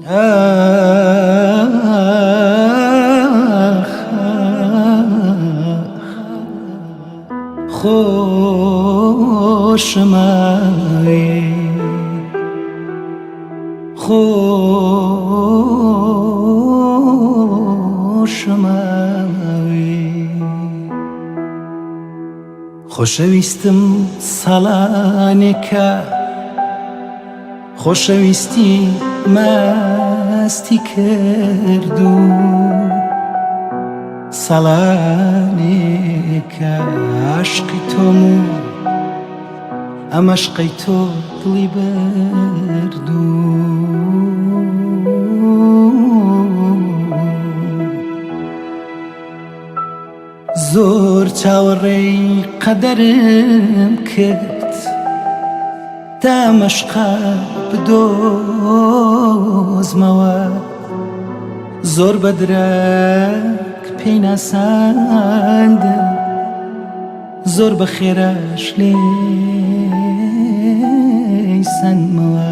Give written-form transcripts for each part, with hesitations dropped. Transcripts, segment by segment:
ئاخ خۆشماوێ خۆشماوێ خۆشەویستم ساڵانێکە خۆشەویستی مەستی کردو ساڵانێکە عاشقی تۆم و ئەمەشقەی تۆ دڵی بردوو. زۆر چاوەڕێی قەدەرم کرد تا مەشقە بدۆزمەوە زۆر بە درەنگ پێی ناساندم زۆر بە خێراش لێی سەندمەوە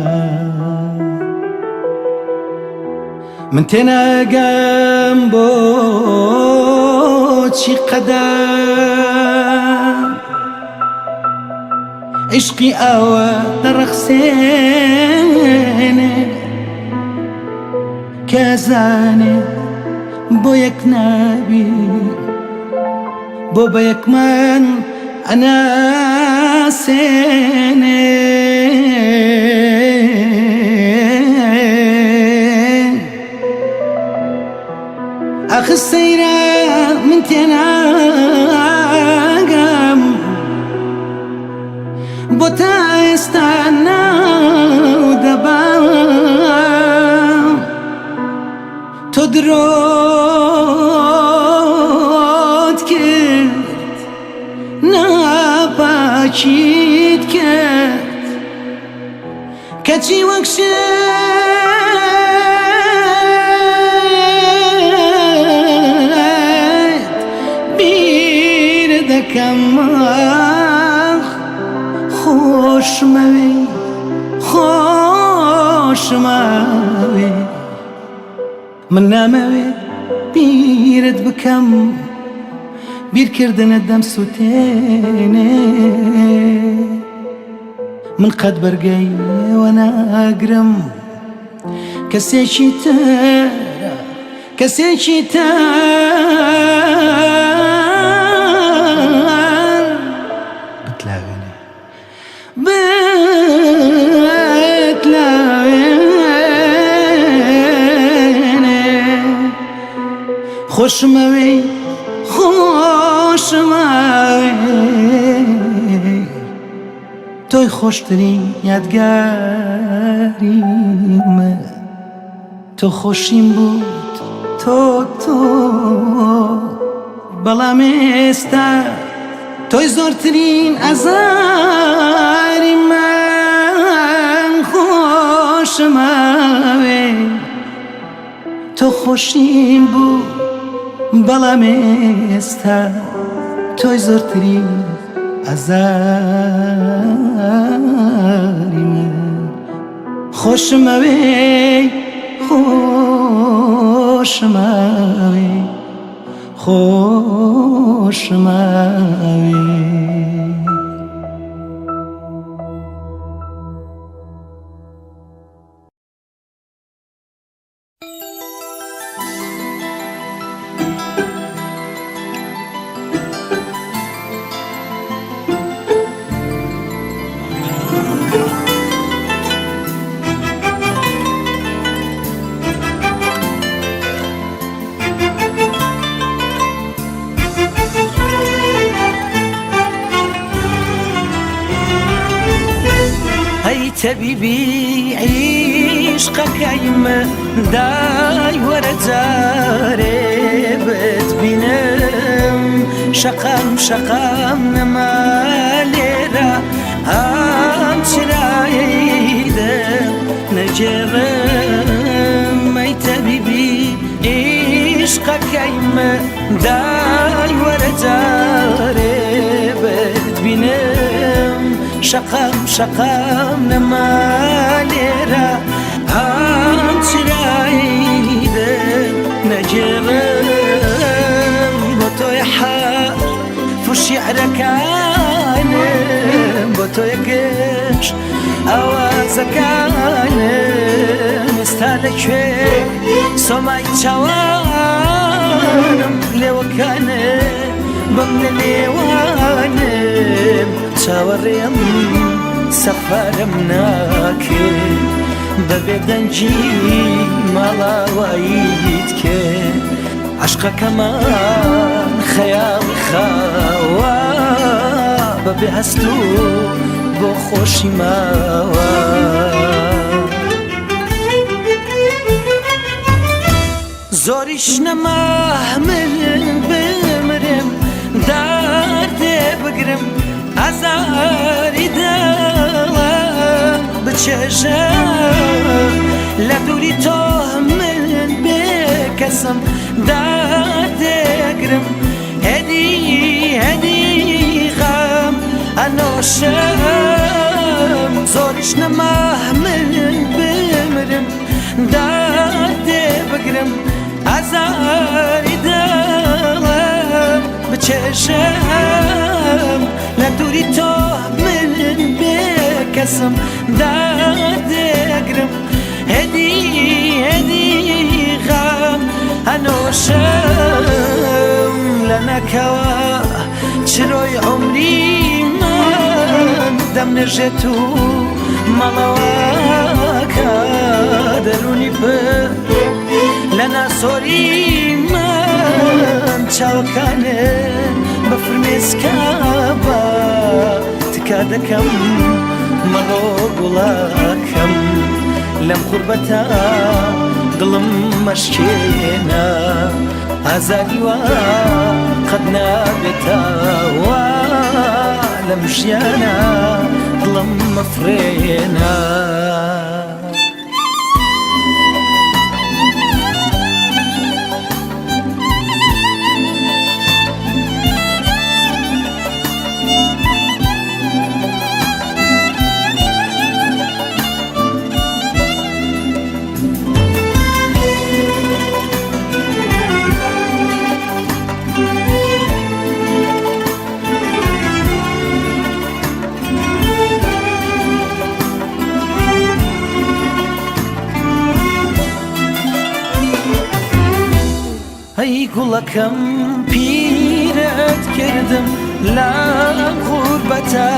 من تێناگەم بۆچی قەدەم عیشقی ئاوا دەڕەخسێنێ کە زانێ بۆ یەک نابی بۆ بە یەکمان ئەناسێنێ. ئەخ سەیرە من تێناگەم بۆ تا ئێستا ناو دەبام تۆ درۆت کرد ناپاکیت کرد کەچی وەک شێت بیر دەکەم ئاخ خۆشمەوێی خۆشمەوێی من نامەوێ بیرت بکەم بیرکردنت دەمسوتێنێ من قەت بەرگەی ئێوە ناگرم کەسێکی تر کەسێکی تر بتلاوێنێ بتلاوێنێ خۆشمەوێی خۆشمەوێی تۆی خۆشترین یادگاری من تۆ خۆشیم بوویت تۆ تۆ بەڵام ئێستا تۆی زۆرترین ئازاری من خۆشماوێ تۆ خۆشیم بوو بەڵام ئێستا تۆی زۆرترین ئازاری من خۆشمەوێی خۆشمەوێی خۆشمەوێی. ئەی تەبیبی عیشقەکەی من دای وەرە جارێ بتبینم شەقام شەقام نەما لێرە ئەم چرایەی دڵ نەگێڕم ئەی تەبیبی عیشقەکەی من دای وەرە جارێ بتبینم شەقام شەقام نەما لێرە ئەم چرای دل نەگێڕم بۆ تۆی حەرف و شیعرەکانم بۆ تۆی گشت ئاوازەکانم ئێستا لەکوێ سۆمای چاوانم لێوەکانم بەم لە لێوانم چاوەڕێم سەفەرم ناکرد بە بێدەنگی ماڵاواییت کرد عەشقەکەمان خەیاڵی خاوە بەبێ هەست و بۆ خۆشی ماوە. زۆریش نەما من بمرم دەردێ بگرم ئازاری دڵم بچێژم لە دووری تۆ من بێکەسم دەردێگرم هێدی هێدی غەم ئەنۆشم زۆریش نەما من بمرم دەردێ بگرم ئازاری دڵم بچێژم لە دووری تۆ من بێکەسم دەردێگرم هێدی هێدی غەم ئەنۆشم لە نەکەوە چرۆی عومری من دەمنێژێت و ماڵەوەکە دەرونی پر لە ناسۆری من چاوەکانێ بە فرمێسکە بە تکا دەکەم مەڕۆ گوڵەکەم لەم غوربەتە دڵم مەشکێنە ئازادی وا قەت نابێتەوە لەم ژیانە دڵم مەفرێنە. ئەی گوڵەکەم پیرت کردم لام غوربەتە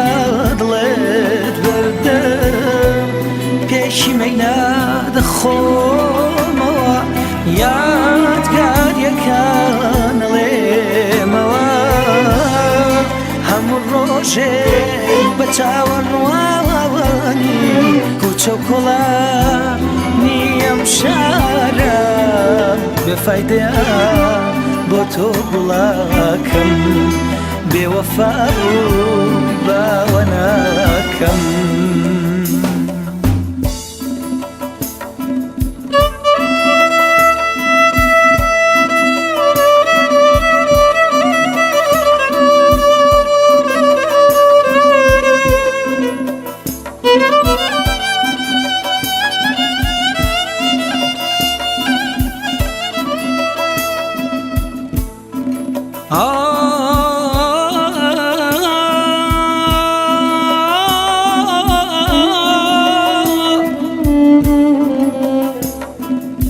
دڵت بردم پێشی مەیناد خۆمەوە یادگاریەکان ئەڵێمەوە هەموو ڕۆژێک بە چاوەڕوانی کوچە و کۆڵانی ئەم شارە بێفایدەیە بۆ تۆ گوڵاکەم بێوەفا بوو باوە ناکەم.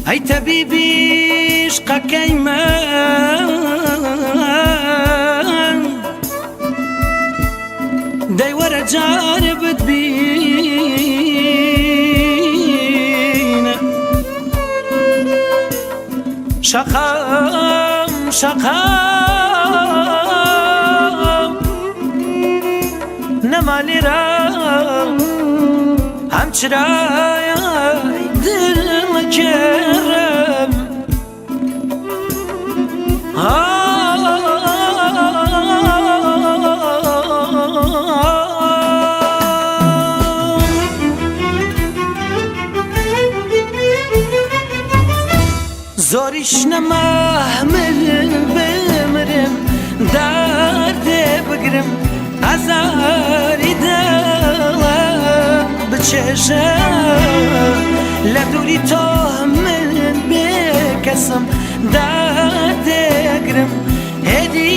ئەی تەبیبی عشقەکەی من دەی وەرە جارێ بتبینە شەقام شەقام نەما لێرە ئەم چرایە دڵگێڕم زۆریش نەما من بمرم دەردێ بگرم ئازاری دڵم بچێژم. لە دووری تۆ من بێکەسم دادەگرم هێدی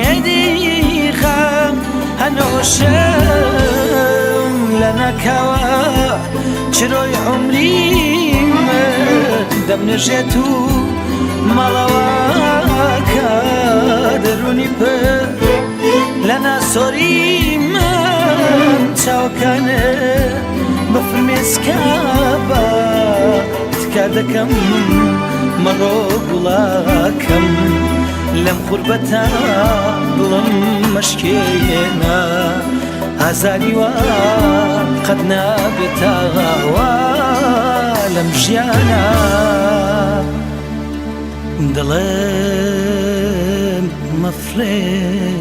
هێدی خەم هەنۆشم لە ناکاوە چرۆی عومری من دەمنێژێت و ماڵەوەکە دەروونی پر لە ناسۆری من چاوەکانت بە فرمێسکە بە تکا دەکەم مەڕۆ گوڵاکەم لەم غوربەتە دڵم مەشکێنە ئازاری وا قەت نابێتەوە لەم ژیانە دڵم مەفرێنە.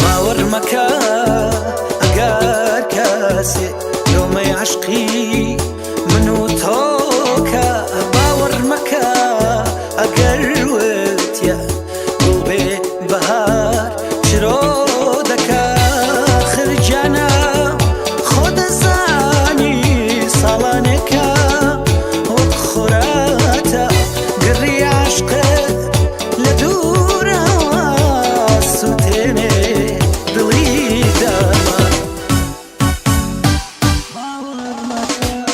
باوەڕ مەکە ئەگەر کەسێ لۆمەی عەشقی من و تۆکە باوەڕ مەکە ئەگەر وتیە گوڵ بێ بەهار چرۆ دەکا خرجانە خۆ دەزانی ساڵانێکە وەک خۆراتە گڕی عەشقت لە دوورەوە سوتێنێ دڵی دامان باوەڕ مەکە.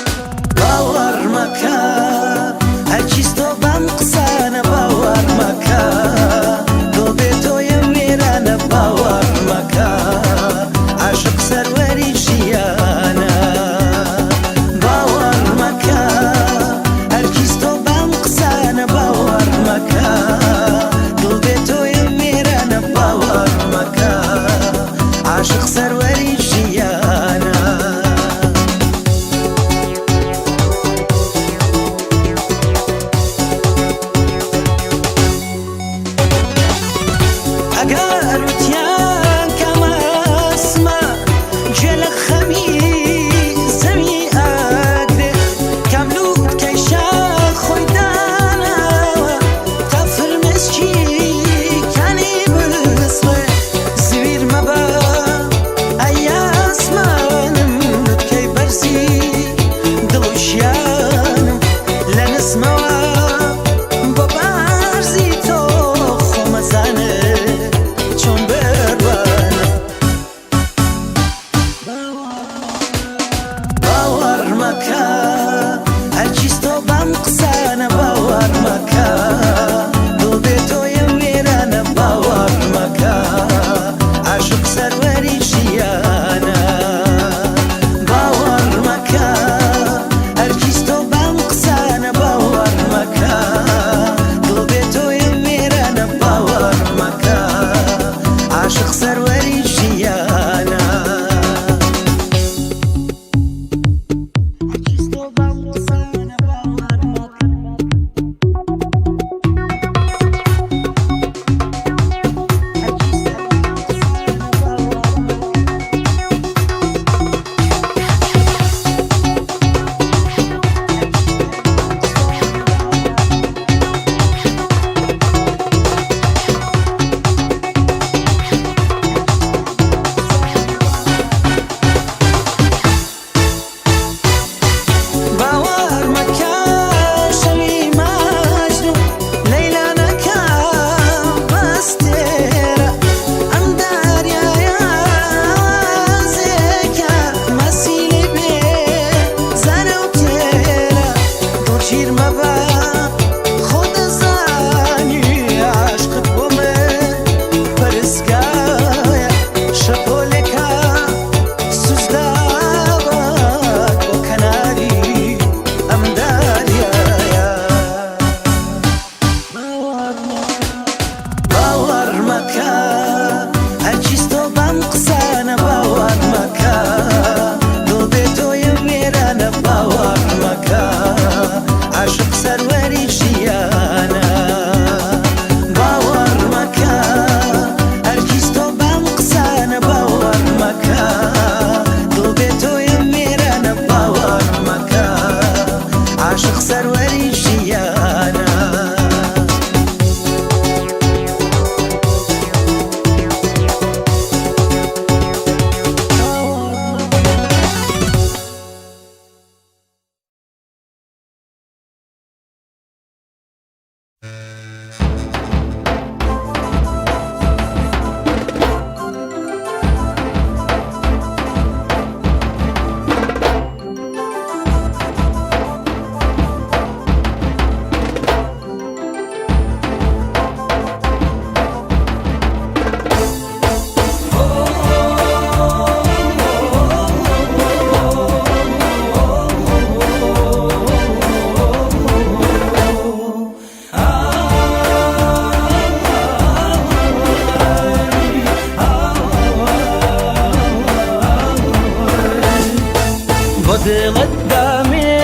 دڵت دامێ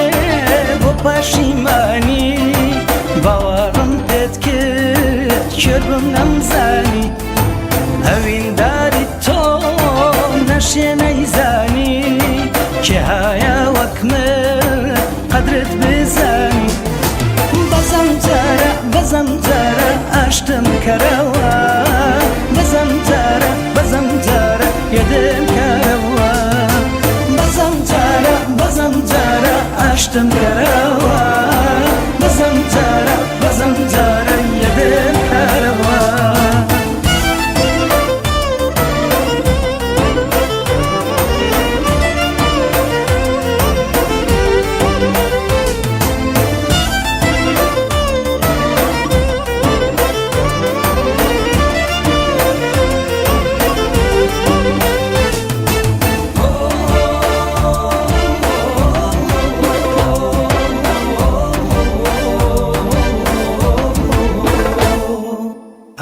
بۆ پەشیمانی باوەڕم پێت کرد کوێر بم نەمزانی ئەوینداری تۆ نەشێ نەیزانی کێ هایە وەک من قەدرت بزانی بەزەم جارە بەزەم جارە ئاشتم کەرەوە بەزەم جارە بەزەم جارە یەدم کەرەوە بەزەم جارە بەزەم جارە ئاشتم کەرەوە بەزەم جارە بەزەم جارە یەدم کەرەوە.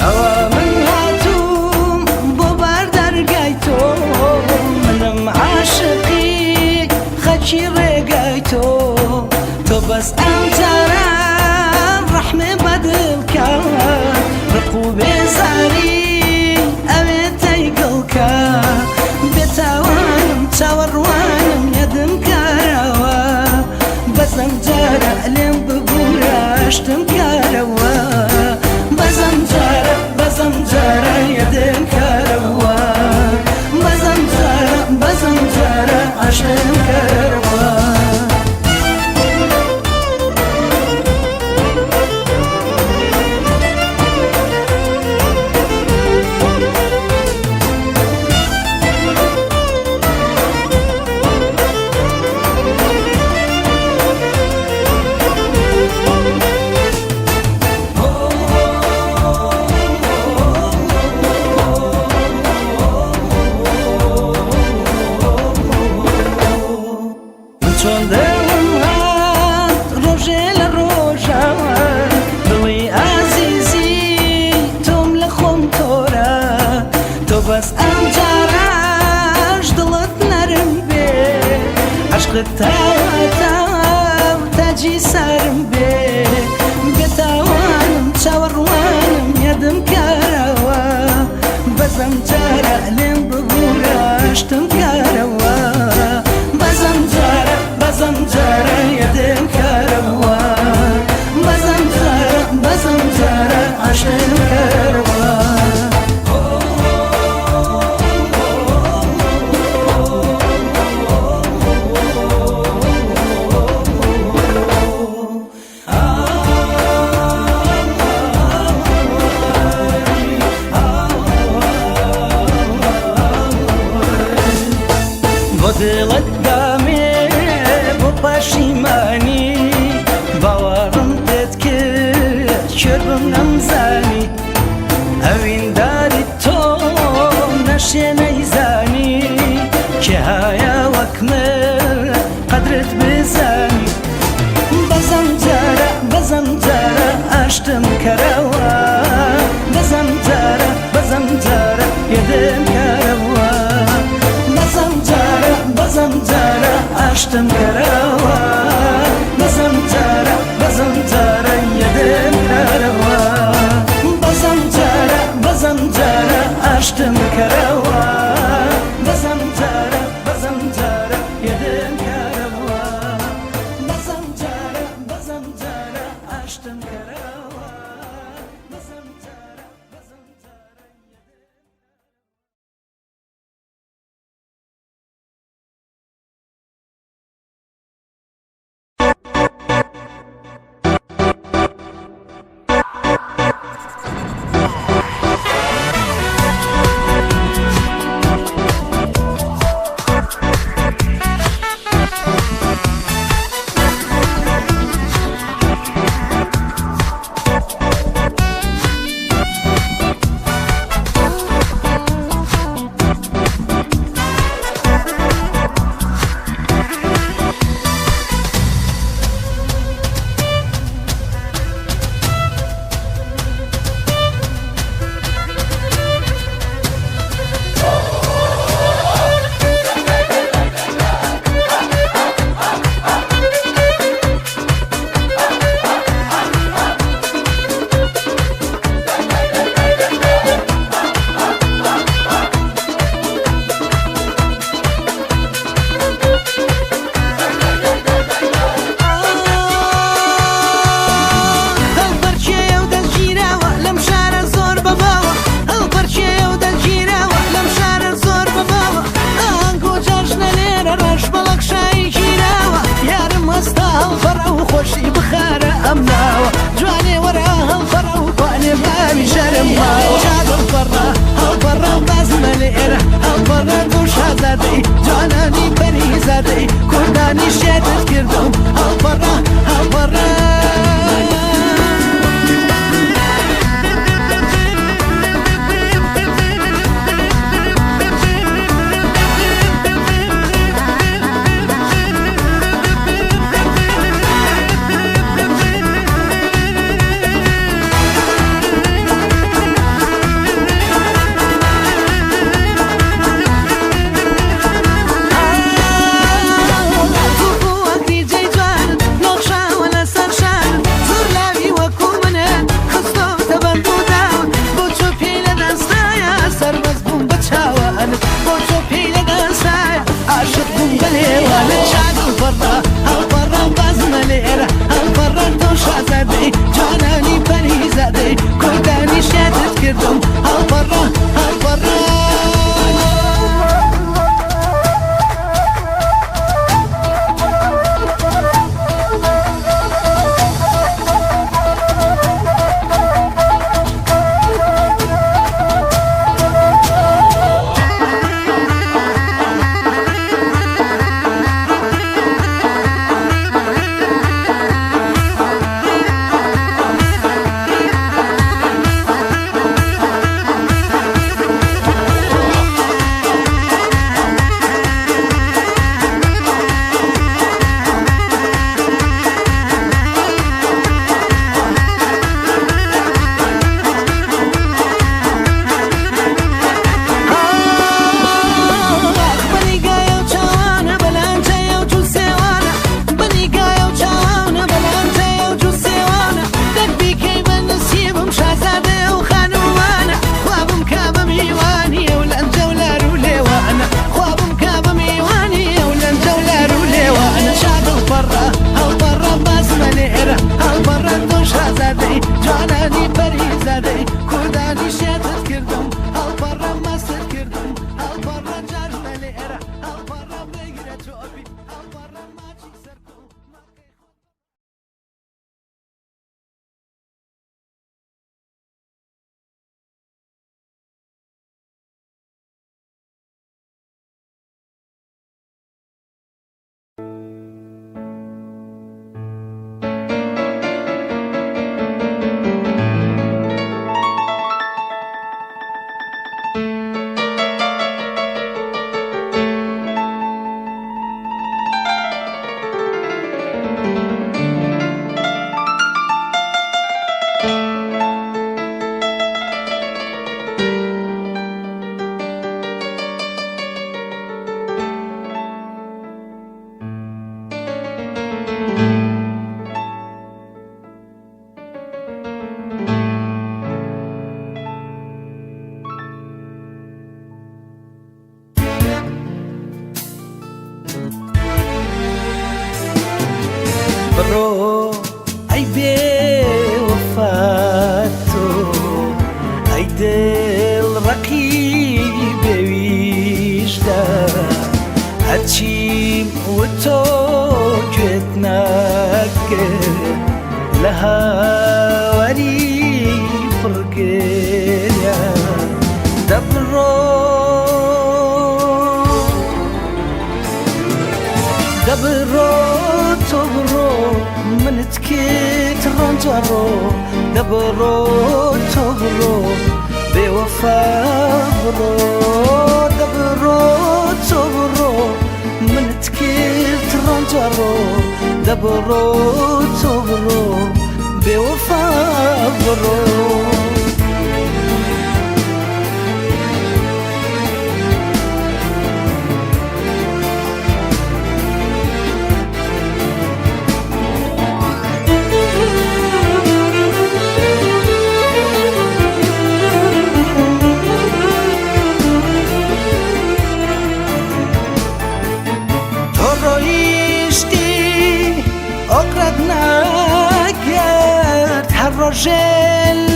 ئەوە من هاتووم بۆ بەر دەرگای تۆ منم عاشقی خەکی ڕێگای تۆ تۆ بەس ئەم جارە ڕەحمێ بەدڵکە ڕق و بێزاری ئەوێ تەیگڵکە بێتاوانم چاوەڕوانم یەدم کارەوە بەزەم جارە لێم ببوورە شتم کارەوە بەزەم جارە بەزەم جارە یەدم کارەوە بەزەم جارە بەزەم جارە عاشقم کارەوە. من چۆن دڵم هات ڕۆژێ لە ڕۆژان دڵی ئازیزی تۆم لە خۆم تۆرە تۆ بەس ئەم جارەش دڵت نەرم بێ عەشقت تاوەتە تاجی سەرم بێ بێتاوانم چاوەڕوانم یادم کارەوە بەزەم جارە لێم ببوورە شتم کارەوە بەزەم جارە بەزەم جارە یادم کارەوە بەزەم جارە بەزەم جارە عاشقم کارەوە. بۆ دڵت دامێ بۆ پەشیمانی باوەڕم پێت کرد کوێر بم نەمزانی ئەوینداری تۆ نەشێ نەیزانی کێ هایە وەک من قەدرت بزانی بەزەم جارە بەزەم جارە ئاشتم کەرەوە بەزەم جارە بەزەم جارە یەدم کەرەوە بەزەم جارە بەزەم جارە ئاشتم کەرەوە بەزەم جارە بەزەم جارە یەدم کەرەوە بەزەم جارە بەزەم شازادەی جوانانی پەریزادەی کوردانی شێتت کردم هەڵپەڕە هەڵپەڕە. جوانانی پەریزادەی کوردانی شێتت کردم هەڵپەڕە هەڵپەڕە. جوانانی پەریزادەی کوردانی شێتت کردم هەڵپەڕە مەست کردم هەڵپەڕە جارمە لێرە هەڵپەڕە بگرە تۆپی هەڵپەڕە ماچی سەرکەو. بڕۆ ئەی بێوەفا تۆ ئەی دڵ ڕەقی بێویژدا هەرچیم و تۆ گوێت ناکرد لە هاواری پڕگریا دەبڕۆ دەبڕۆ تۆ بڕۆ منت کرد ڕەنجەڕۆ دەبڕۆ تۆ بڕۆ بێوەفا بڕۆ دەبڕۆ تۆ بڕۆ منت کرد ڕەنجەڕۆ دەبڕۆ تۆ بڕۆ بێوەفا بڕۆ. تۆ ڕۆیشتی ئۆقرەت ناکرد هەر ڕۆژێ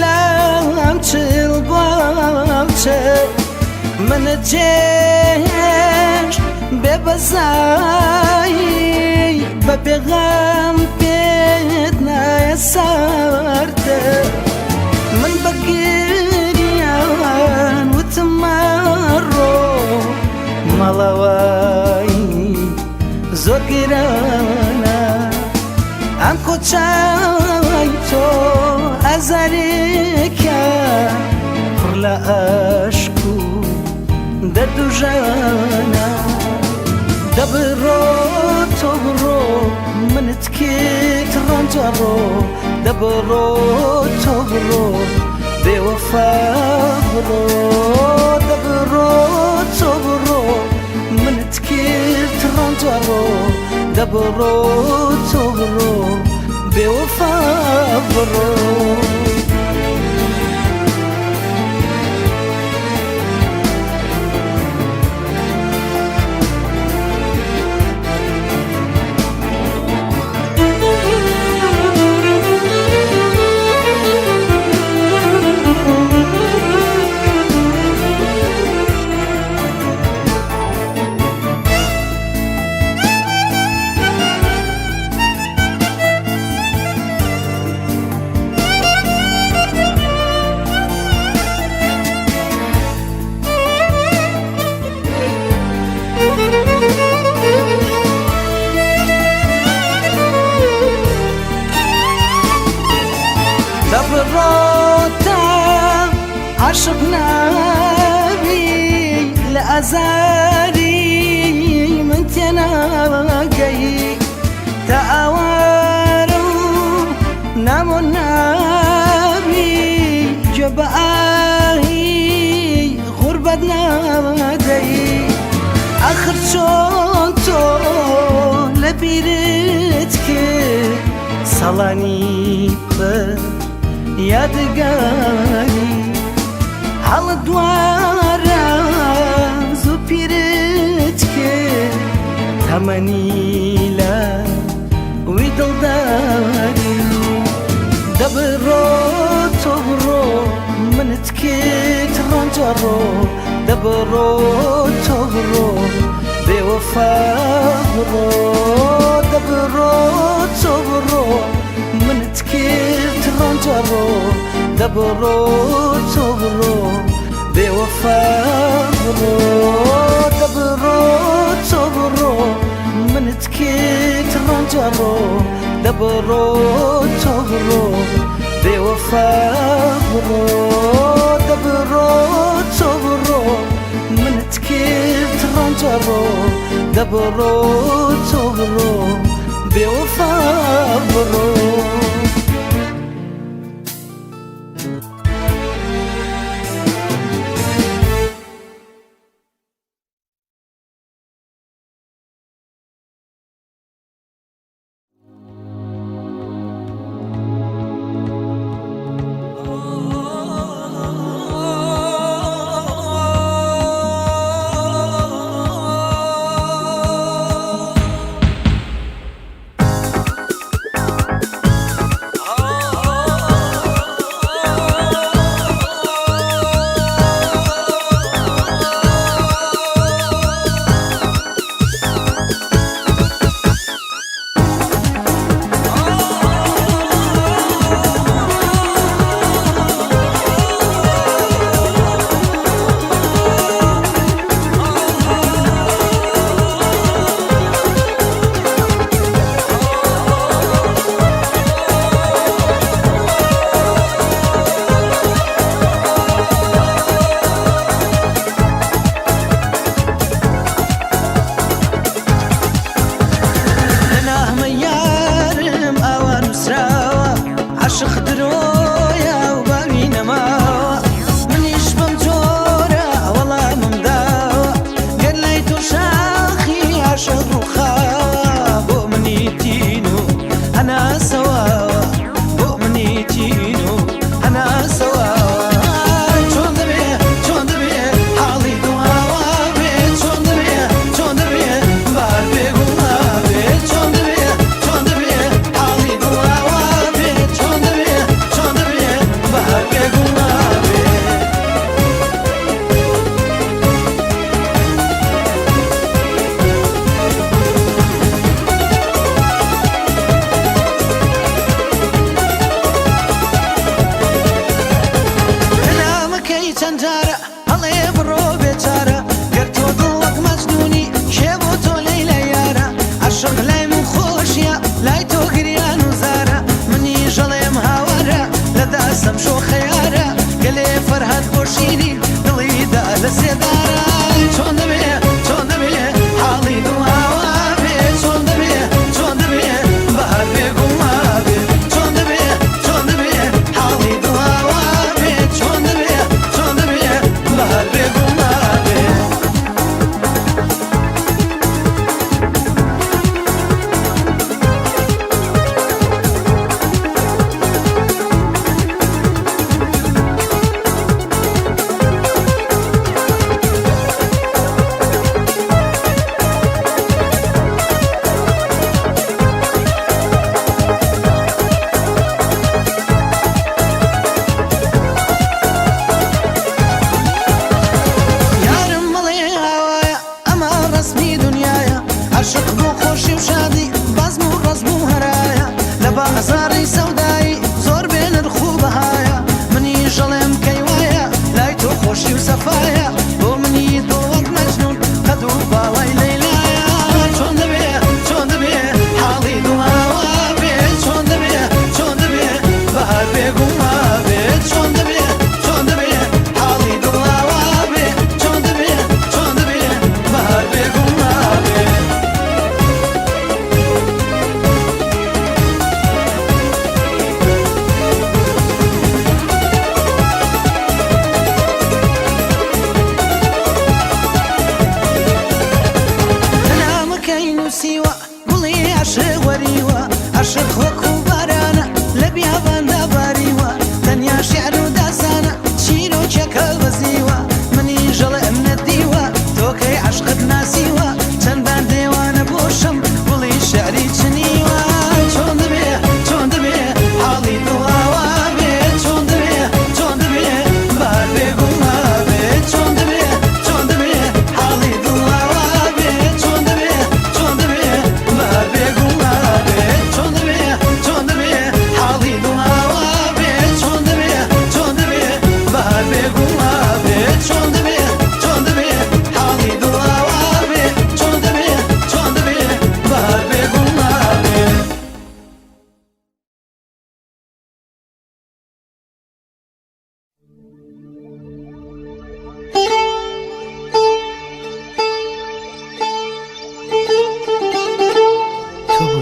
لام چڵ باوچە منت جێهێشت بێ بەزایی بە پێغام پێت نایە ساردە من بە گریان وتم مەڕۆ. ماڵەوەی زۆر گرانە ئەم کۆچای تۆ ئازارێکە پڕ لە ئەشک و دەرد و ژانە. دەبڕۆ تۆ بڕۆ منت کرد ڕەنجەڕۆ، دەبڕۆ تۆ بڕۆ بێوەفا بڕۆ، دەبڕۆ تۆ بڕۆ منت کرد ڕەنجەڕۆ، دەبڕۆ تۆ بڕۆ بێوەفا بڕۆ. دەبڕۆتە عاشق نابی لە ئازاری من تێناگەی، تا ئاوارە و نامۆ نابی، گوێ بە ئاهی غوربەت نادەی. ئاخر چۆن تۆ لە بیرت کرد ساڵانی پڕ یادگاری، هەڵە دوارە زوو پیرت کرد تەمەنی لە وی دڵداری. دەبڕۆ تۆ بڕۆ منت کرد ڕەنجەڕۆ، دەبڕۆ تۆ بڕۆ بێوەفا بڕۆ، دەبڕۆ تۆ بڕۆ منت کرد ڕەنجەڕۆ، دەبڕۆ تۆ بڕۆ بێوەفا بڕۆ، دەبڕۆ تۆ بڕۆ منت کرد ڕەنجەڕۆ، دەبڕۆ تۆ بڕۆ بێوەفا بڕۆ، دەبڕۆ تۆ بڕۆ منت کرد ڕەنجەڕۆ، دەبڕۆ تۆ بڕۆ بێوەفا بڕۆ.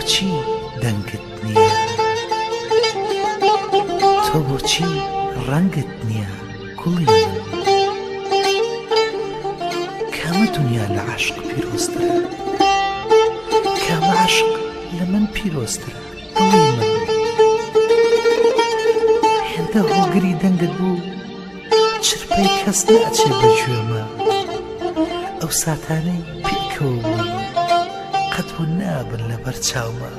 بۆچی دەنگت نییە؟ تۆ بۆچی ڕەنگت نییە گوڵی من؟ کامە دونیا لە عەشق پیرۆزترە؟ کامە عەشق لە من پیرۆزترە دڵی من؟ هێندە هۆگری دەنگت بوو چرپەی کەس ناچێ بە گوێما ئەو ساتانەی پێکەوە بووین قەت ون نابن لەبەر چاوما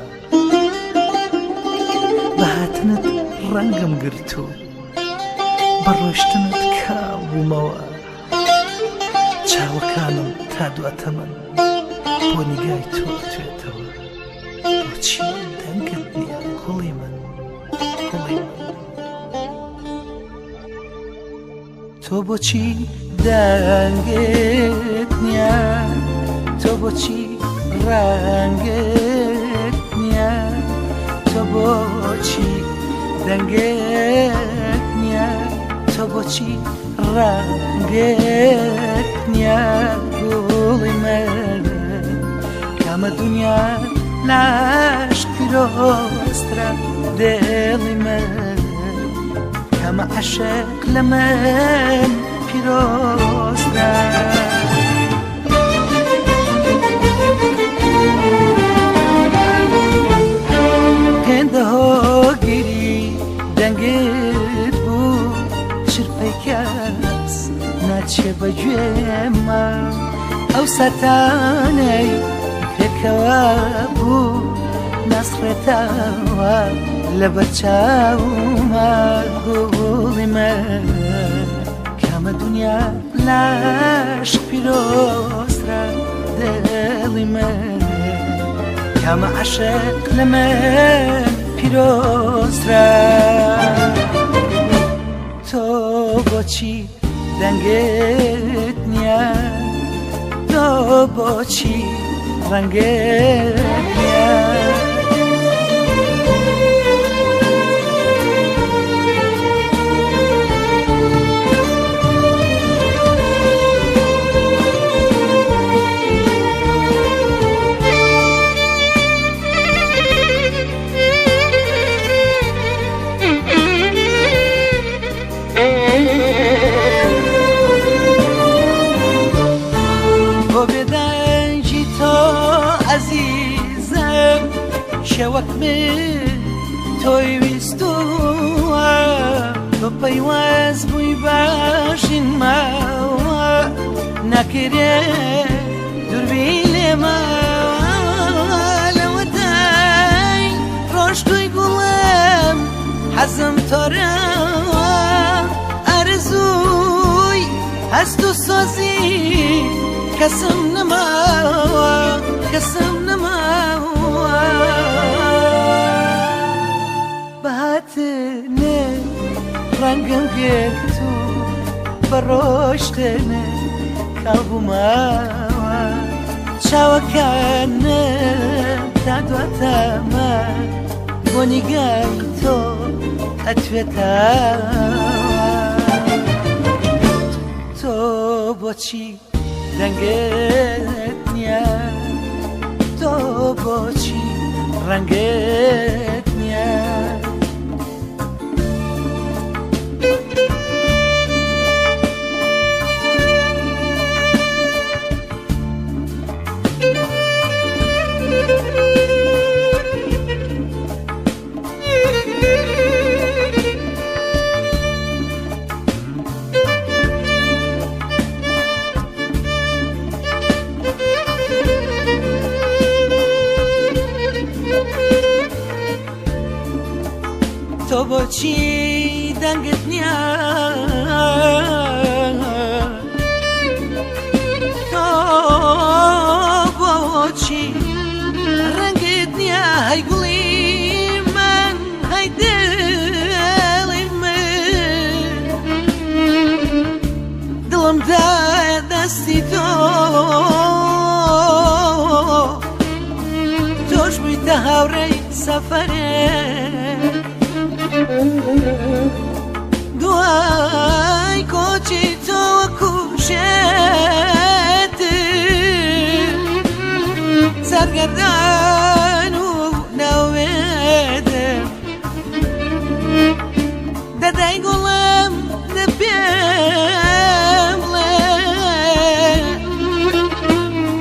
بە هاتنت ڕەنگم گرت و بە ڕۆشتنت کاڵ بوومەوە چاوەکانم تا دوا تەمەن بۆ نیگای تۆ ئەتوێتەوە بۆچی دەنگت نییە گوڵی من گوڵی من تۆ بۆچی دەنگت نییە تۆ بۆچی ڕەنگت نییە تۆ بۆچی دەنگت نییە تۆ بۆچی ڕەنگت نییە گوڵی من کامە دنیا لاش پیرۆزترە دڵی من کامە عەشق لە من پیرۆزترە هێندە هۆگری دەنگت بوو چرپەی کەس ناچێ بە گوێما ئەو ساتانەی پێکەوە بوو ناسڕێتەوە لەبەر چاوما گوڵی من کامە دنیا لاش پیرۆزترە دڵی من کامە عەشق لە من پیرۆزترە تۆ بۆچی دەنگت نییە تۆ بۆچی ڕەنگت نییە؟ بۆ بێدەنگی تۆ ئەزیزم شێوەک من تۆی ویستووە تۆ پەیوەست بووی بە ژینمەوە ناکرێ دووربی لێمە لەوەتای ڕۆشتووی گوڵم حەزم تۆرەوە ئارەزووی هەست و سۆزی کەسم نەماوە کەسم نەماوە بەهاتنێ ڕەنگم گرت و بە ڕۆشتنێ کاڵ بوومەوە چاوەکانم تا دواتەمە بۆ نیگای تۆ ئەتوێتەوە تۆ بۆچی دەنگت نییە تۆ بۆچی ڕەنگت نییە؟ تۆ بۆچی دەنگت نییە تۆ بۆچی ڕەنگت نییە هەی گوڵی من هەی دڵی من دڵم دایە دەستی تۆ تۆش بوویتە هاوڕێی سەفەرێ دوای کۆچی تۆ وەکو شێت سەرگەردان و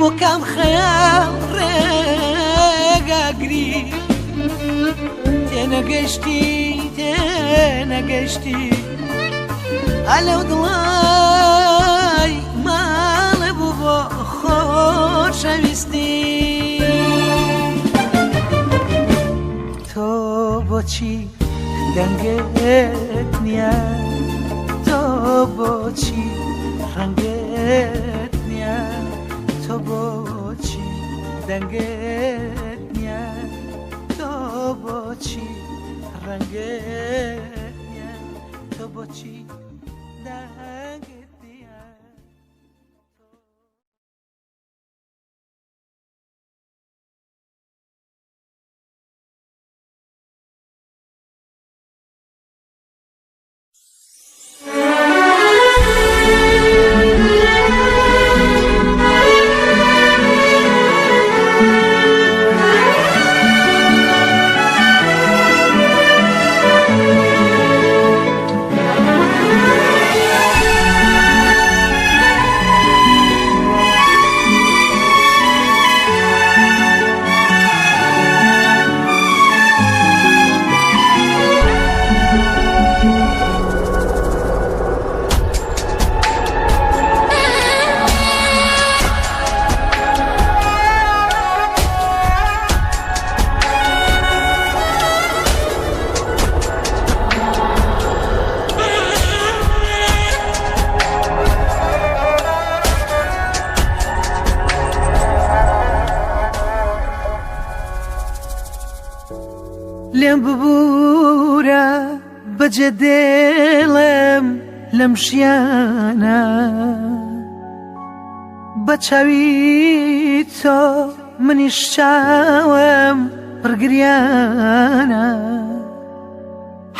بۆ کام خەیاڵ ڕێگاگری تێنەگەشتی تێنەگەشتی ئەلەو دڵای ماڵێ بوو بۆ خۆشەویستی تۆ بۆچی دەنگت نییە تۆ بۆچی ڕەنگت نییە تۆ بۆچی دەنگت نییە تۆ بۆچی ڕەنگت نییە تۆ بۆچی دەنگت نییە. لێم ببوورە بەجێ دێڵێم لەم ژیانە بە چاوی تۆ منیش چاوم پڕگریانە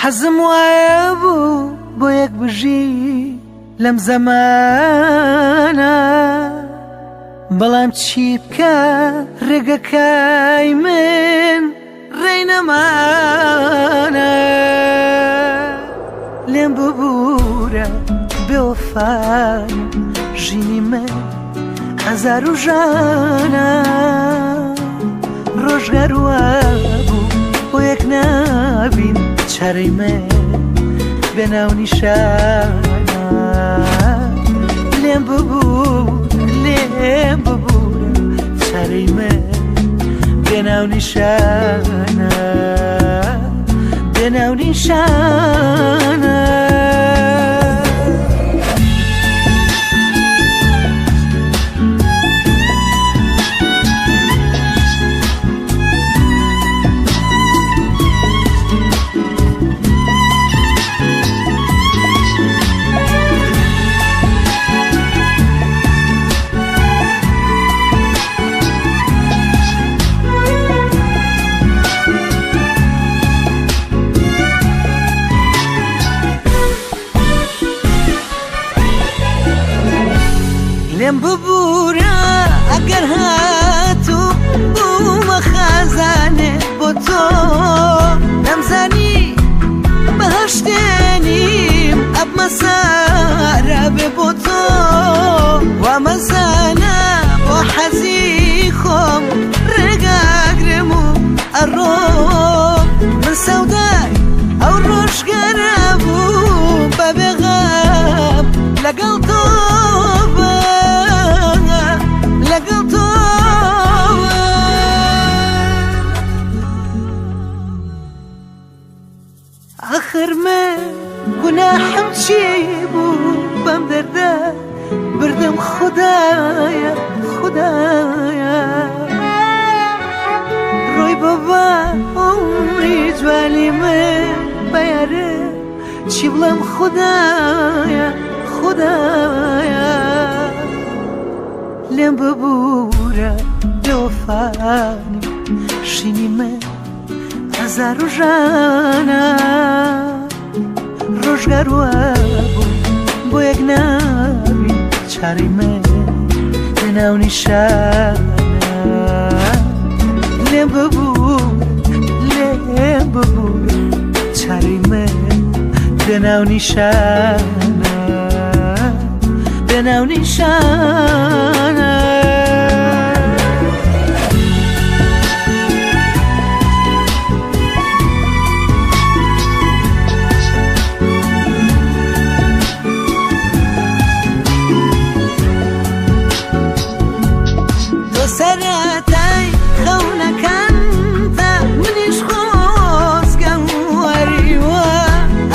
حەزم وایە بوو بۆ یەک بژی لەم زەمانە بەڵام چی بکە ڕێگەکای من ڕێی نەمانە لێم ببوورە بێوەفای ژینی من ئازار و ژانە ڕۆژگار وابوو بۆ یەک نابین چارەی من بێ ناونیشانە لێم ببوو لێم ببوورە چارەی من بێ ناونیشانە بێ ناونیشانە. لێم ببوورە ئەگەر هاتوو بوومە خازانێ بۆ تۆ نەمزانی بەهشتێنیم ئەبمە سارا بێ بۆ تۆ وامەزانە بۆ حەزی خۆم ڕێگاگرم و ئەڕۆم من سەودای ئەو ڕۆژگەرە بوو بە بێغەم لەگەڵ تۆ لەگەڵ تۆ ئاخر من گوناحم چی بوو بەم دەردە بردم خدایە خدایە ڕۆی بابا عمری جوانی من بەیارە چی بڵێم خدایە خدایە لێم ببوورە بێوەفانی شینی من ئازار و ژانە ڕۆژگار وابوو بۆ یەک نابی چارەی من لە ناونیشانە لێم ببوو لێم ببوو چارەی من لە ناونیشانە بێ ناونیشانە. سەرەتای خەونەکانتە منیش خۆزگەم وەریوە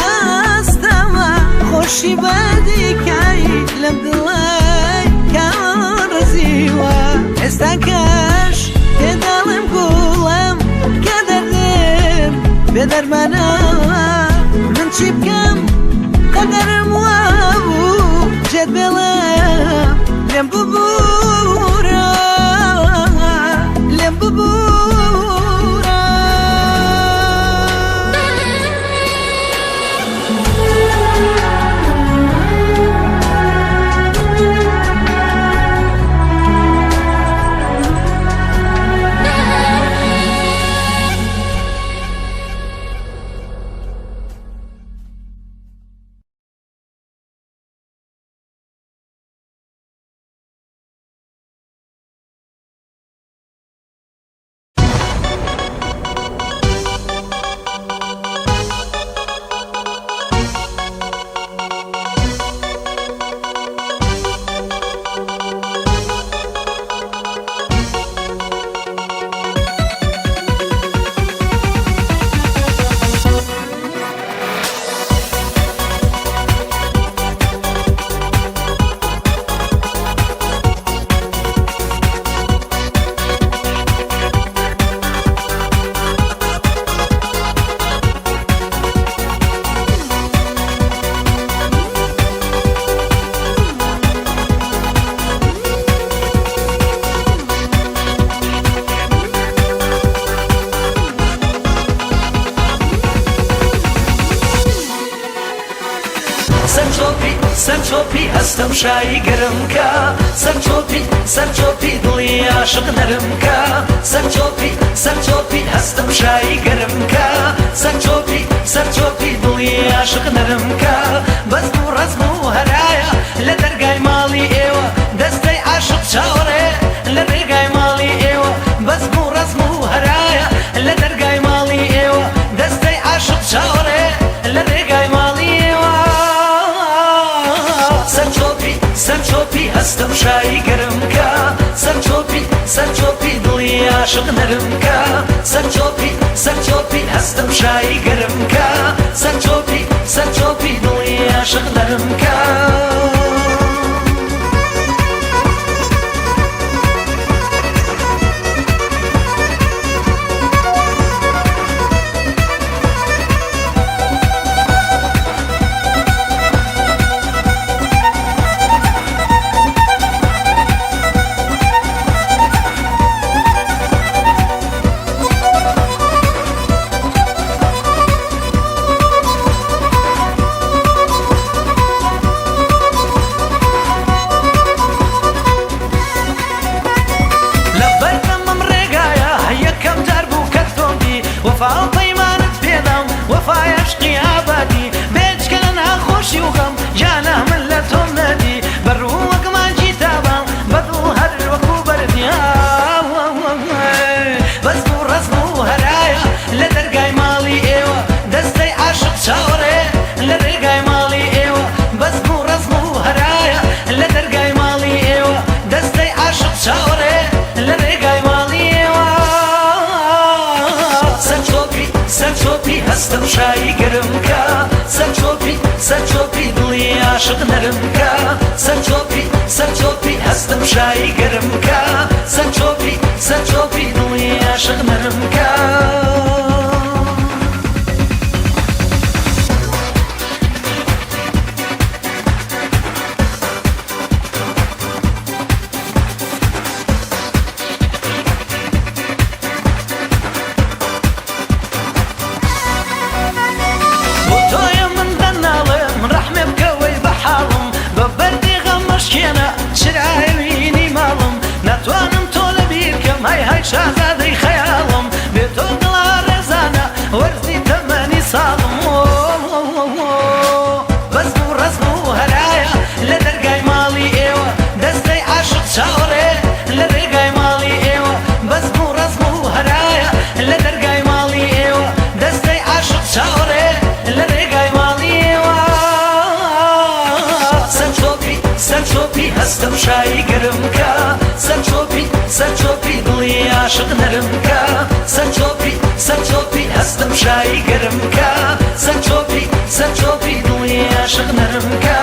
ئاستەمە خۆشی بەدیکای لەم دڵای کاڕزیوە ئێستا کەش پێداڵم گوڵم کە دەردم بێدەرمانە من چی بکەم قەدەرم وابوو جێت بێڵم لێم ببوورە لێم ببوورە. سەرچۆپی سەرچۆپی هەستم شایی گەرم کە سەرچۆپی سەرچۆپی دڵی عاشق نەرم کە سەرچۆپی سەرچۆپی هەستم شایی گەرم کە سەرچۆپی سەرچۆپی دڵی عاشق نەرم کە بەزم و ڕەزم و هەرایە لە دەرگای ماڵی ئێوە دەستەی عاشق چاوەڕێ لە ڕێگای ماڵی ئێوە بەزم و ڕەزم و هەرایە لە دەرگای ماڵی ئێوە دەستەی عاشق چاوەڕێ لە ڕێگای ماڵی ئێوە سەرچۆپی سەرچۆپی هەستم شایی گەرم کە سەرچۆپی سەرچۆپی دڵی عاشق نەرم کە سەرچۆپی سەرچۆپی هەستم شایی گەرم کە سەرچۆپی سەرچۆپی دڵی عاشق نەرم کە. لەبەردەمم ڕێگایە یەکەم جار بوو کە تۆم دی وەفا و پەیمانت پێدام وەفای عەشقی ئابادی بێجگە لە ناخۆشی و غەم گیانە من لە تۆم نەدی بە ڕوو وەک مانگی تابان بە دڵ هەر وەکوو بەردی بەزم و ڕەزم و هەرایە لە دەرگای ماڵی ئێوە دەستەی عاشق چاوەڕێ لە ڕێگای ماڵی ئێوە بەزم و ڕەزم و هەرایە لە دەرگای ماڵی ئێوە دەستەی عاشق چاوەڕێ لە ڕێگای ماڵی ئێوە سەرچۆپی سەرچۆپی هەستم شایی گەرم کە سەرچۆپی سەرچۆپی دڵی عاشق نەرم کە سەرچۆپی سەرچۆپی هەستم شایی گەرم کە سەرچۆپی سەرچۆپی دڵی عاشق نەرم کە. بۆ تۆیە من دەناڵم ڕەحمێ بکەوەی بە حاڵم بە بەردی غەم مەشکێنە چرایەوینی ماڵم ناتوانم تۆ لەبیر کەم هەی هەی شازادەی خەیاڵم بێ تۆ دڵا ڕێزانە وەرزی تەمەنی ساڵم بەزم و ڕەزم و هەرایە لە دەرگای ماڵی ئێوە دەستەی عاشق چاوەڕێ لە ڕێگای ماڵی ئێوە بەزم و ڕەزم و هەرایە لە دەرگای ماڵی ئێوە دەستەی عاشق چاوەڕێ لە ڕێگای ماڵی ئێوە سەرچۆپی سەرچۆپی هەستم شایی گەرم کە سەرچۆپی سەرچۆپی دڵی عاشق نەرم کە، سەرچۆپی سەرچۆپی هەستم شایی گەرم کە، سەرچۆپی سەرچۆپی دڵی عاشق نەرم کە.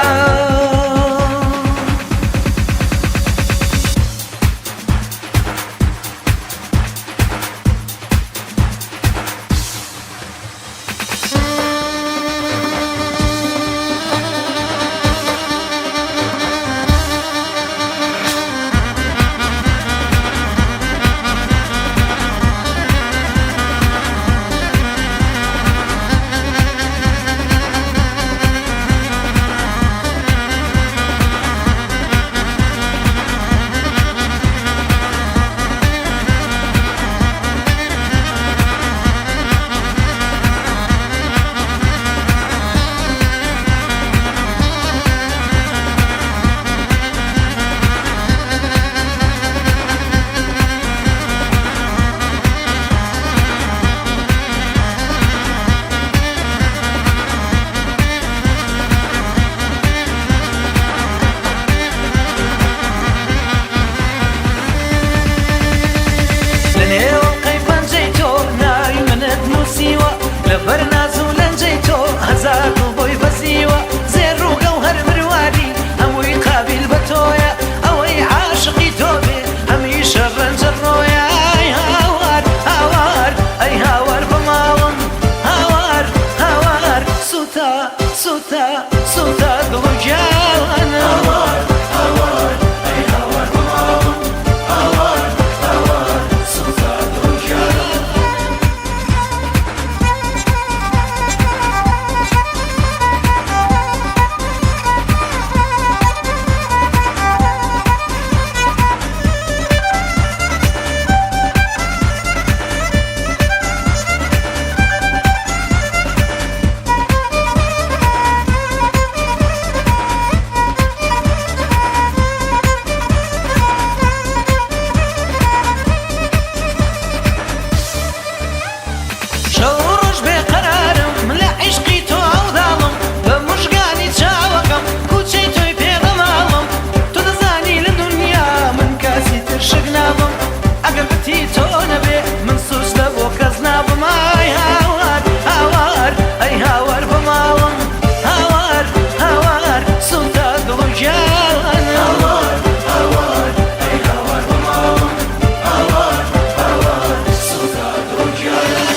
لە نێو ئەڵقەی پەنجەی تۆ ناوی منت نووسیوە، لەبەر ناز و لەنجەی تۆ هەزار دڵ بۆی بەزیوە، زێڕ و گەوهەر مرواری هەمووی قابیل بە تۆیە، ئەوەی عاشقی تۆ بێ هەمیشە ڕەنجە ڕۆیە. ئەی هاوار هاوار ئەی هاوار بە ماڵم، هاوار هاوار سووتا سووتا سووتا دڵ و گیانم. هاوار هاوار ئەی هاوار بە ماڵم، هاوار هاوار سووتا دڵ و گیانم. شەو و ڕۆژ بێ قەرارم لە عیشقی تۆ عەوداڵم، بە موژگانی چاوەکەم کوچەی تۆی پێ دەماڵم، تۆ دەزانی لە دونیا من کەسی تر شک نابم، ئەگەر بتی تۆ نەبێ من سوچ لە بۆ کەس نابم. ئای هاوار هاوار ئەی هاوار بە ماڵم، هاوار هاوار سووتا دڵ و گیانم. هاوار هاوار ئەی هاوار بە ماڵم، هاوار هاوار سووتا دڵ و گیانم.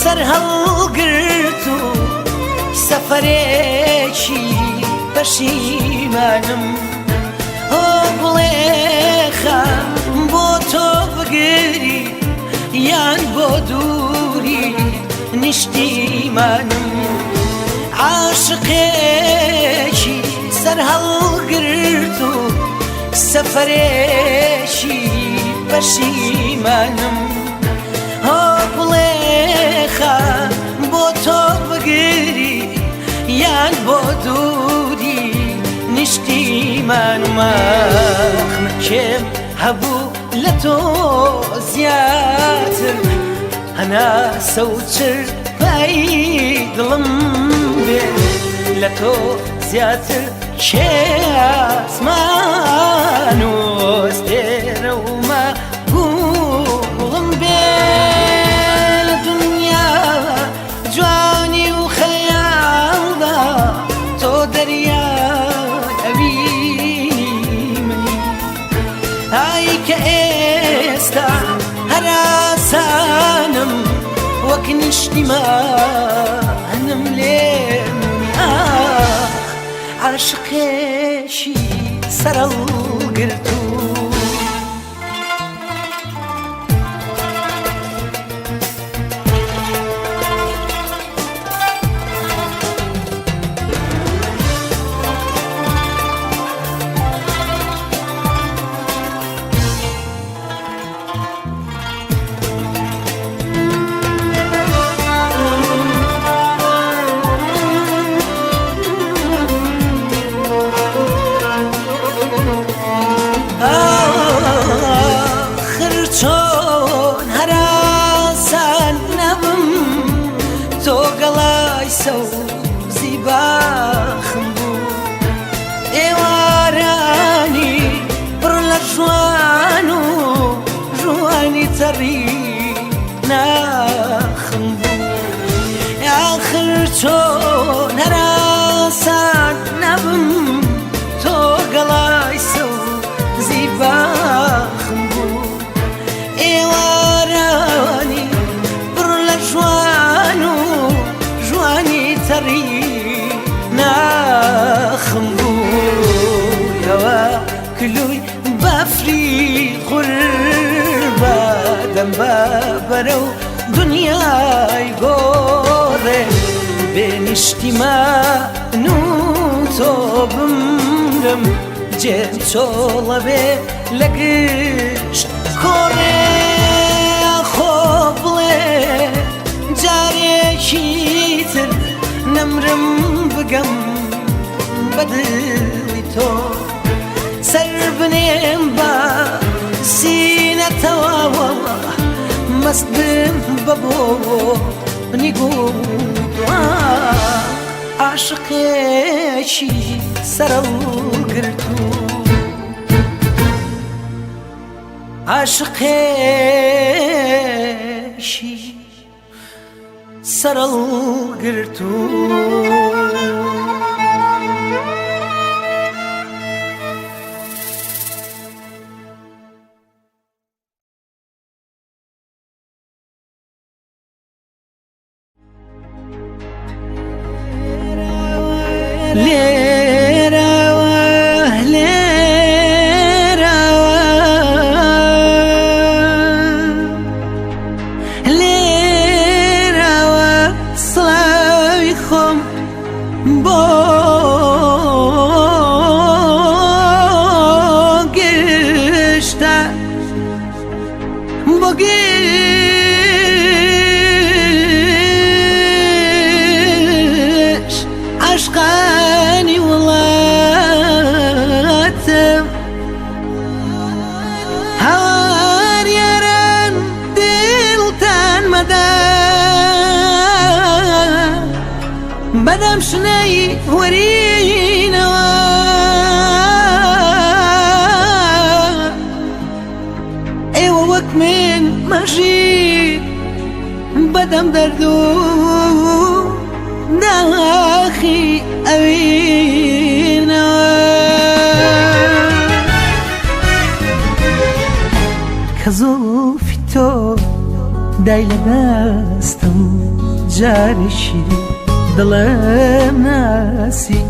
سەرهەڵگرت و سەفەرێکی پەشیمانم. ئۆ گوڵێخە بۆ تۆ بگری یان بۆ دووری نیشتیمانم. عاشقێکی سەرهەڵگرت و سەفەرێکی پەشیمانم. ئۆ گوڵێخە بۆ تۆ بگری یان بۆ دووری نیشتیمانم. ئاخ کێم هەبوو لە تۆ زیاتر، هەناسە و چرپەی دڵم بێ لە تۆ زیاتر کێ ئاسمان و ئەستێرە و ماگوڵم بێ. لە دنیا جوانی و خەیاڵدا تۆ دەریای ئەوینی منی، ئای کە ئێستا هەراسانم وەک نیشتیمانم لێم. ئاخ عاشقێکی سەرەڵگرتوو. ئاخر چۆن هەراسان نەبم، تۆ گەڵای سەوزی باخم بوو، ئێوارانی پڕ لە ژوان و ژوانی تەڕی ناخم بوو. ئاخر چۆن هەراسان نەبم، تۆ گەڵای سەوزی باخم بوو، ئێوارانی پڕ لە ژوان و ژوانی تەڕی ناخم بوو. کلووی بەفری غوربە دەم بە بەرەو دنیای گۆڕێ، بێ نیشتیمان و تۆ بمرم جێم چۆڵە بێ لە گشت کۆڕێ. خۆ بڵێ جارێکی تر نەمرم بگەم بە دڵی تۆ، سەر بنێم بە سینەتەوە مەست بم بە بۆ نیگوڵ. عاشقێکی سەرەڵگرتوو، عاشقێکی سەرەڵگرتوو. لێرەوە لێرەوە لێرەوە سڵاوی خۆم بۆ گشتە، بۆ گشت عاشقانی وڵاتم. هەوار یاران دڵتان مەدە، بەدەم شنەی وەرینەوە. ئێوە وەک من مەژی بەدەم دەرد و داخی ئەوینەوە. کە زوڵفی تۆ دای لە دەستم، جارێکی دی دڵم ناسی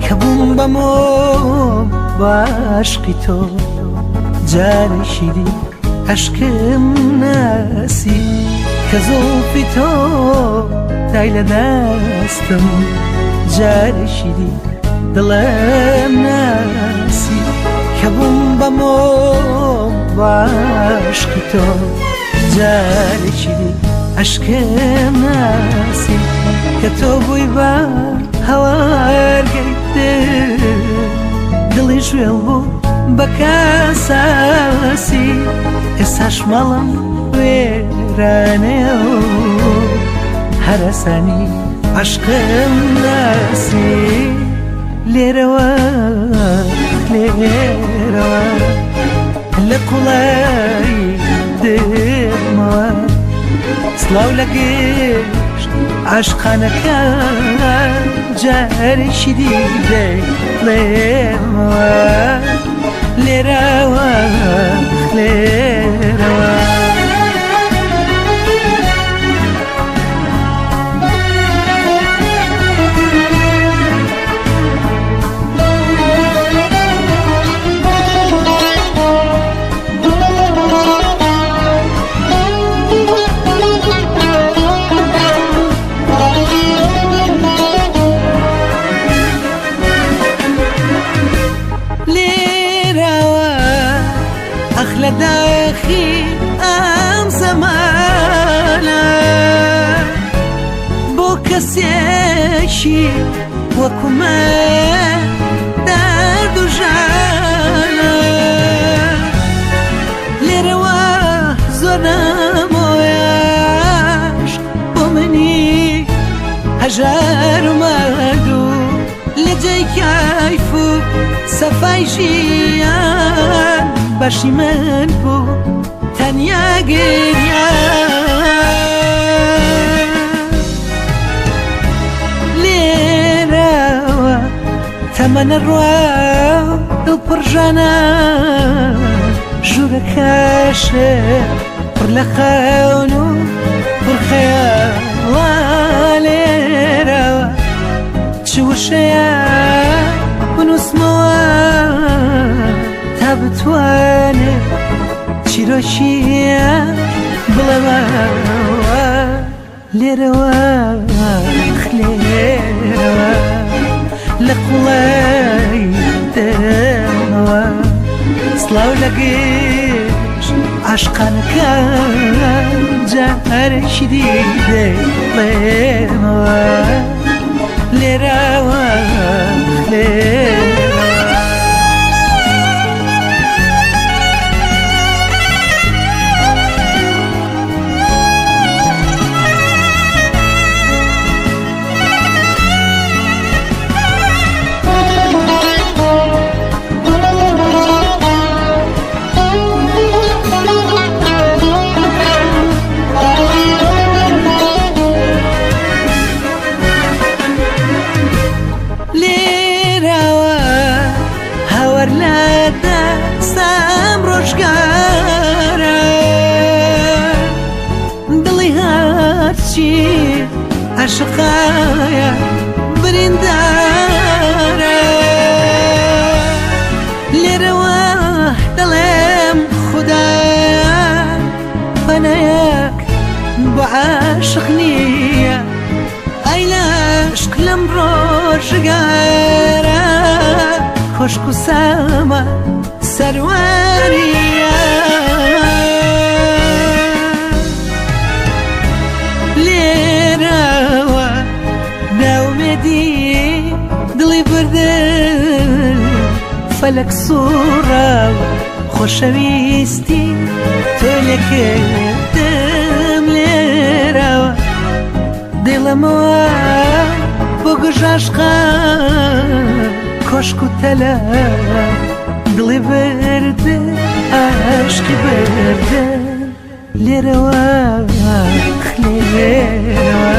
کە بووم بە مۆم بە عەشقی تۆ جارێکی دی ئەشکم ناسی کە زوڵفی تۆ دای لە دەستم جارێکی دی دڵم ناسی کە بووم بە مۆم بە عەشقی تۆ جارێکی دی ئەشکم ناسی کە تۆ بووی بە هەوارگەی دڵی ژێڵ بوو بە کاساسی ئێستاش ماڵم وێرانێ و هەرەسانی عەشقم ناسی لێرەوە لێرەوە لە قوڵایی دڵمەوە سڵاو لە گشت عاشقانەکان جارێکی دی دەیڵێمەوە لێرەوە لێرەوە. لێرەوە ئەخ لە داخی ئەم زەمانە بۆ کەسێکی وەکو من دەرد و ژانە لێرەوە زۆر نامۆیاش بۆ منی هەژار و ماندوو لە جێی کەیف و سەفای ژیان بەشی من بوو تەنیا گریان لێرەوە تەمەنە ڕوا دڵ پڕژانە ژوورەکەشێ پڕ لە خەون و پڕ خەیاڵە لێرەوە چ وشەیە بنووسمەوە تا بتوانێ چیرۆکیە بڵێمەوە لێرەوە لێرەوە لە قوڵای دەمەوە سڵاو لە گشت عاشقانەکان جارێکی دی دەیڵێمەوە لێرەوە لێرەوە. لێرەوە هاوار لە دەستم ڕۆژگارە دڵی هەرچی عاشقایە بریندارە لێرەوە دەڵێم خودا پەنایەک بۆ عاشق نییە ئەی لە عشق لەم ڕۆژگارە کۆشک و ساما سەروەریە لێرەوە ناومێدی دڵی بردن فەلەک سوڕا و خۆشەویستی تۆ لێکردم لێرەوە دڵمەوە بۆ گژاشقا کۆشک و تەلە دڵی بردن عاشقی بردن لێرەوە لێرەوە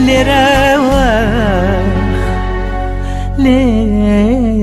لێرەوە لێرەوە.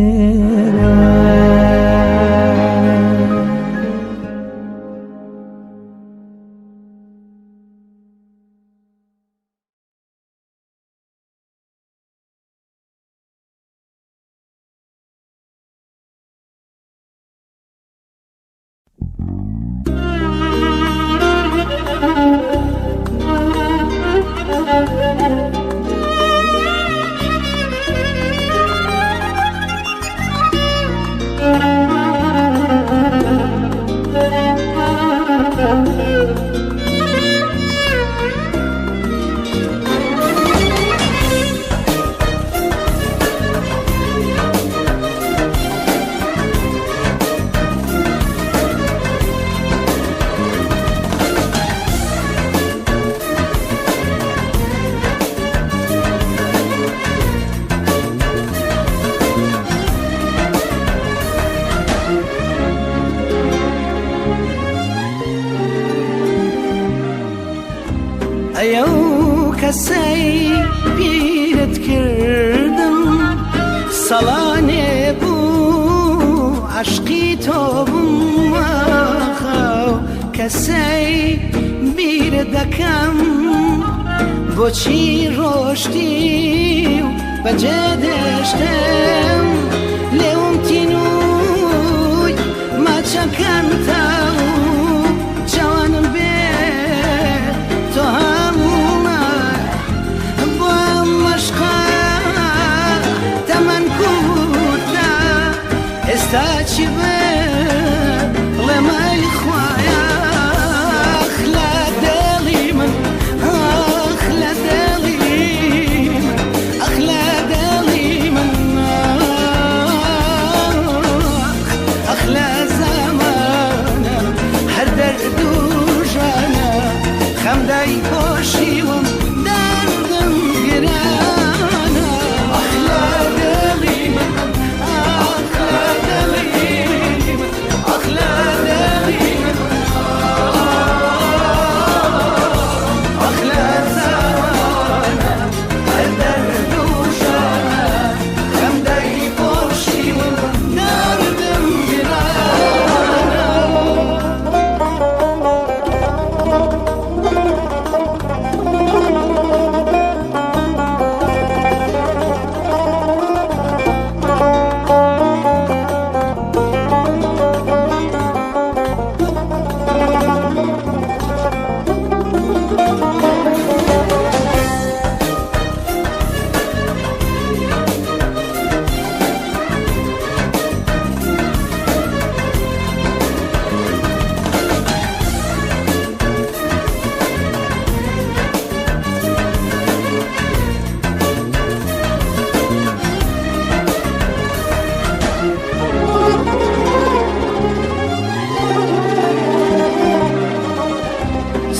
ئەو کەسەی بیرت کردم سەڵانێ بوو عەشقی تۆ بووم ئاخ ئەو کەسەی بیرت دەکەم بۆچی ڕۆشتی و بەجێ دێشتم لێوم تینووی ماچەکان تاو چاوانم بێ تۆ هەموومە بۆ ئەم مەشقە تەمەن کوورتە ئێستا چی بڵێم ئەی خوایە ئاخ لە دڵی من ئاخ لە دڵی من ئاخ لە دڵی من ئاخ لە زەمانە هەر دەرد و ژانە خەم دایپۆشیوم دەردم گرانە ئاخ لە دڵی من ئاخ لە دڵی من ئاخ لە دڵی من ئاخ لە زەمانە هەر دەرد و ژانە خەم دایپۆشیوم دەردم گرانە.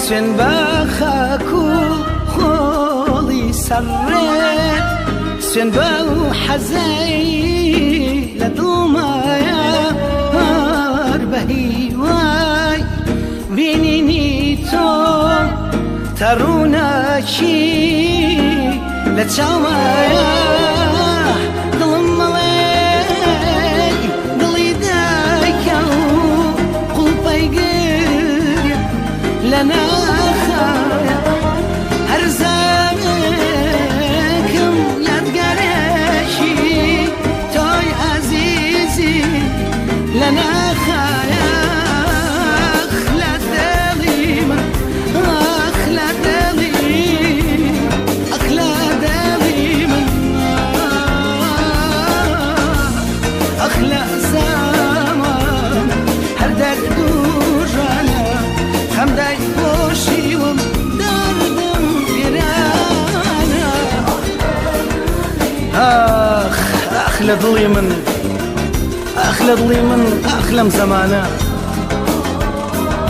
سوێن بە خاک و خۆڵی سەرڕێت سوێن بە و حەزەی لە دڵمایە هەر بە هیوای بینینی تۆ تەڕووناکی لە چاومایە دڵم مەڵێ دڵی دایکە و قوڵپەی گریا لە ناخایە هەر زانێکم یادگارێکی تۆی ئازیزی لە ناخایە ئاخ لە دڵی من ئاخ لە دڵی ئاخ لە دڵی من ئاخ لە زەمان هەر دەرد و ژانە خەم دایپۆشیوم دەردم گرانە ئاخ ئاخ لە دڵی من ئاخ لە دڵی من ئاخ لەم زەمانە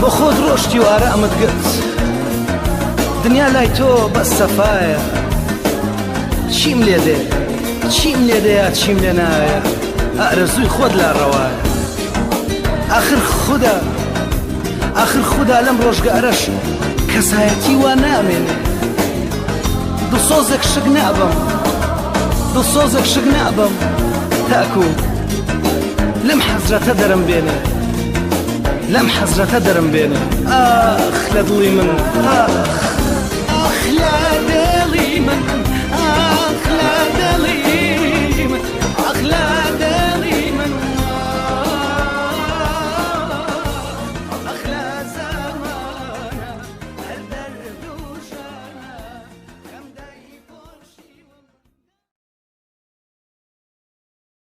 بۆ خۆت ڕۆشتی و ئارامت گرت دنیا لای تۆ بەس سەفایە چیم لێ دێ چیم لێ دێ یا چیم لێ نایە ئارەزووی خۆت لا ڕەوایە ئاخر خودا ئاخر خودا لەم ڕۆژگارەش کەسایەتی وا نامێنێ دڵسۆزێک شک نابم دڵسۆزێک شک نابم تاکو لەم حەزرەتە دەرم بێنێ لەم حەزرەتە دەرم بێنێ ئاخ لە دڵی من ئاخ.